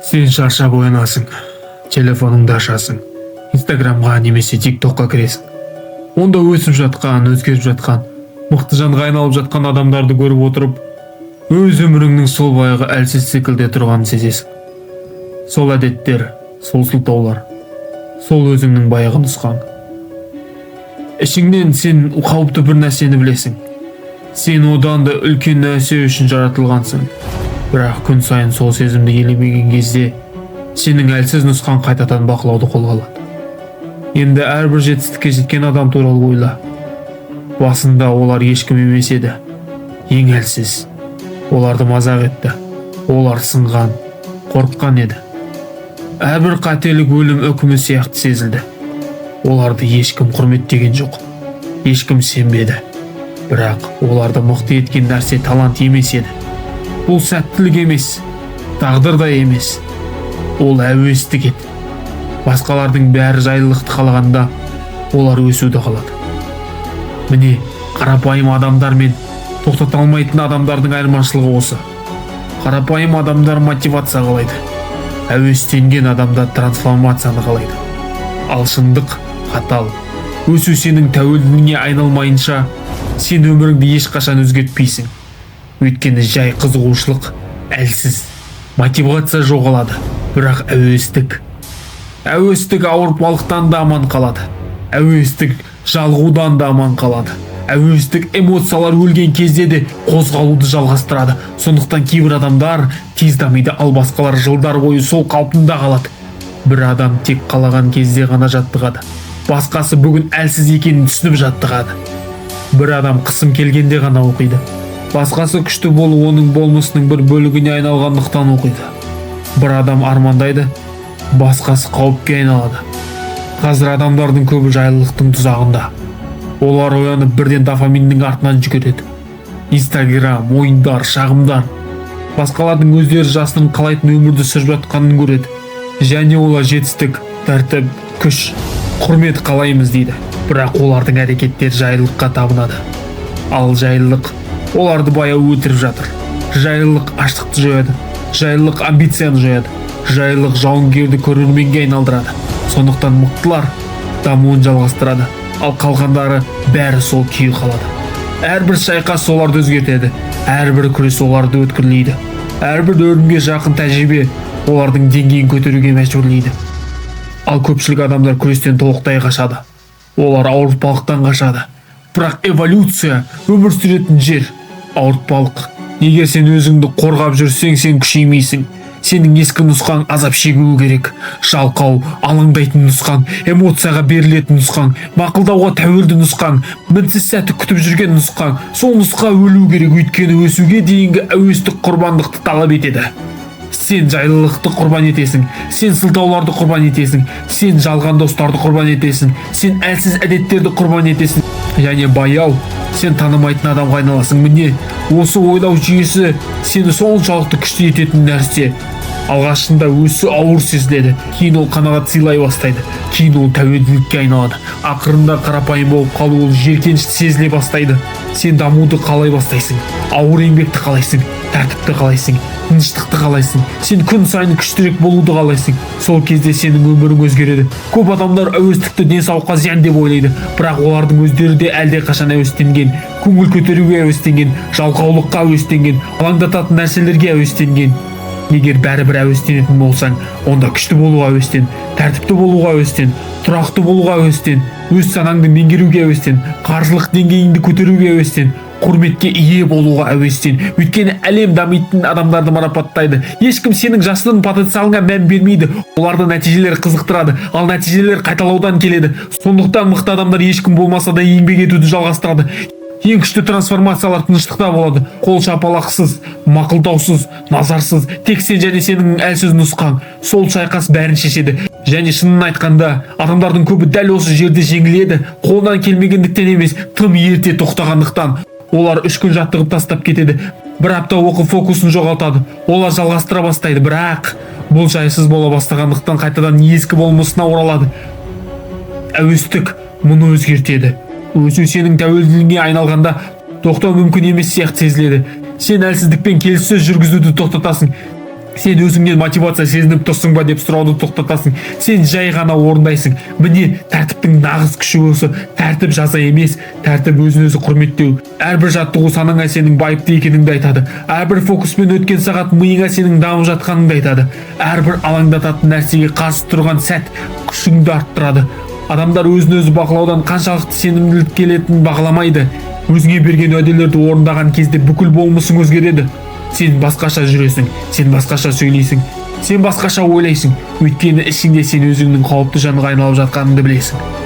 Сен шаршап оянасың, телефоныңды ашасың, Инстаграмға немесе ТикТокқа кіресің. Онда өсіп жатқан, өзгеріп жатқан, мықты жанға айналып жатқан адамдарды көріп отырып, өз өміріңнің сол баяғы әлсіз циклде тұрғанын сезесің. Сол әдеттер, сол сылтаулар, сол өзіңнің баяғы нұсқаң. Ішіңнен сен қауіпті бір нәрсені білесің. Сен одан да үлкен нәрсе үшін жаратылғансың. Бірақ күн сайын сол сезімді елемеген кезде сенің әлсіз нұсқаң қайтадан бақылауды қолға алады. Енді әрбір жетістікке жеткен адам туралы ойла. Басында олар ешкім емес еді. Ең әлсіз. Оларды мазақ етті. Олар сынған, қорыққан еді. Әрбір қателік өлім үкімі сияқты сезілді. Оларды ешкім құрметтеген жоқ. Ешкім сенбеді. Бірақ оларды мықты еткен нәрсе талант емес еді. Бұл сәттілік емес, тағдыр да емес. Ол әуестік еді. Басқалардың бәрі жайлылықты қалағанда, олар өсуді қалады. Міне, қарапайым адамдар мен тоқтата алмайтын адамдардың айырмашылығы осы. Қарапайым адамдар мотивация қалайды. Әуестенген адамдар трансформацияны қалайды. Ал шындық қатал. Өсу сенің тәуелділігіңе айналмайынша, сен өміріңді ешқашан өзгертпейсің. Өйткені жай қызығушылық әлсіз. Мотивация жоғалады, бірақ әуестік ауыртпалықтан да аман қалады. Әуестік жалығудан да аман қалады. Әуестік эмоциялар өлген кезде де қозғалуды жалғастырады. Сондықтан кейбір адамдар тез дамиды, ал басқалар жылдар бойы сол қалпында қалады. Бір адам тек қалаған кезде ғана жаттығады. Басқасы бүгін әлсіз екенін түсініп жаттығады. Бір адам қысым келгенде ғана оқиды. Басқасы күшті болу оның болмысының бір бөлігіне айналғандықтан оқиды. Бір адам армандайды, басқасы қауіпке айналады. Қазір адамдардың көбі жайлылықтың тұзағында. Олар оянып, бірден дофаминнің артынан жүгіреді. Инстаграм, ойындар, шағымдар. Басқалардың өздері жасырын қалайтын өмірді сүріп жатқанын көреді. Және олар жетістік, тәртіп, күш, құрмет қалаймыз дейді. Бірақ олардың әрекеттері жайлылыққа табынады. Ал жайлылық оларды баяу өлтіріп жатыр. Жайлылық аштықты жояды. Жайлылық амбицияны жояды. Жайлылық жауынгерді көрерменге айналдырады. Сондықтан мықтылар дамуын жалғастырады, ал қалғандары бәрі сол күйі қалады. Әрбір шайқас оларды өзгертеді, әрбір күрес оларды өткірлейді, әрбір өлімге жақын тәжірибе олардың деңгейін көтеруге мәжбүрлейді. Ал көпшілік адамдар күрестен толықтай қашады. Олар ауыртпалықтан қашады. Бірақ эволюция өмір сүретін жер ауыртпалық. Егер сен өзіңді қорғап жүрсең, сен күшеймейсің. Сенің ескі нұсқаң азап шегуі керек. Жалқау, алаңдайтын нұсқаң, эмоцияға берілетін нұсқаң, мақұлдауға тәуелді нұсқаң, мінсіз сәтті күтіп жүрген нұсқаң. Сол нұсқа өлу керек, өйткені өсуге дейінгі әуестік құрбандықты талап етеді. Сен жайлылықты құрбан етесің, сен сылтауларды құрбан етесің, сен жалған достарды құрбан етесің, сен әлсіз әдеттерді құрбан етесің және баяу сен танымайтын адамға айналасың. Міне, осы ойлау жүйесі сені соншалықты күшті ететін нәрсе. Алғашында өсу ауыр сезіледі, кейін ол қанағат сыйлай бастайды, кейін ол тәуелділікке айналады. Ақырында қарапайым болып қалу ол жеркенішті сезіле бастайды. Сен дамуды қалай бастайсың, ауыр еңбекті қалайсың, тәртіпті қалайсың, тыныштықты қалайсың. Сен күн сайын күштірек болуды қалайсың. Сол кезде сенің өмірің өзгереді. Көп адамдар әуестікті денсаулыққа зиян деп ойлайды, бірақ олардың өздері де әлдеқашан әуестенген: көңіл көтеруге әуестенген, жалқаулыққа әуестенген, алаңдататын нәрселерге әуестенген. Егер бәрібір әуестенетін болсаң, онда күшті болуға әуестен, тәртіпті болуға әуестен, тұрақты болуға әуестен, өз санаңды меңгеруге әуестен, қаржылық деңгейіңді көтеруге әуестен, құрметке ие болуға әуестен. Өйткені әлем дамитын адамдарды марапаттайды. Ешкім сенің жасырын потенциалыңа мән бермейді. Оларды нәтижелер қызықтырады, ал нәтижелер қайталаудан келеді. Сондықтан мықты адамдар ешкім болмаса да еңбек етуді жалғастырады. Ең күшті трансформациялар тыныштықта болады: қол шапалақсыз, мақұлдаусыз, назарсыз. Тек сен және сенің әлсіз нұсқаң. Сол шайқас бәрін шешеді. Және шынын айтқанда, адамдардың көбі дәл осы жерде жеңіледі. Қолынан келмегендіктен емес, тым ерте тоқтағандықтан. Олар 3 күн жаттығып, тастап кетеді. Бір апта оқып, фокусын жоғалтады. Олар жалғастыра бастайды, бірақ бұл жайсыз бола бастағандықтан, қайтадан ескі болмысына оралады. Әуестік мұны өзгертеді. Өсу сенің тәуелділігіңе айналғанда, тоқтау мүмкін емес сияқты сезіледі. Сен әлсіздікпен келіссөз жүргізуді тоқтатасың. Сен өзіңнен мотивация сезініп тұрсың ба деп сұрауды тоқтатасың. Сен жай ғана орындайсың. Міне, тәртіптің нағыз күші осы. Тәртіп жаза емес, тәртіп өзін өзі құрметтеу. Әрбір жаттығу санаңа сенің байыпты екеніңді айтады. Әрбір фокуспен өткен сағат миыңа сенің дамып жатқаныңды айтады. Әрбір алаңдататын нәрсеге қарсы тұрған сәт күшіңді арттырады. Адамдар өзін өзі бақылаудан қаншалықты сенімділік келетінін бағаламайды. Өзіңе берген уәделерді орындаған кезде бүкіл болмысың өзгереді. Сен басқаша жүресің, сен басқаша сөйлейсің, сен басқаша ойлайсың, өйткені ішіңде сен өзіңнің қауіпті жанға айналып жатқаныңды білесің.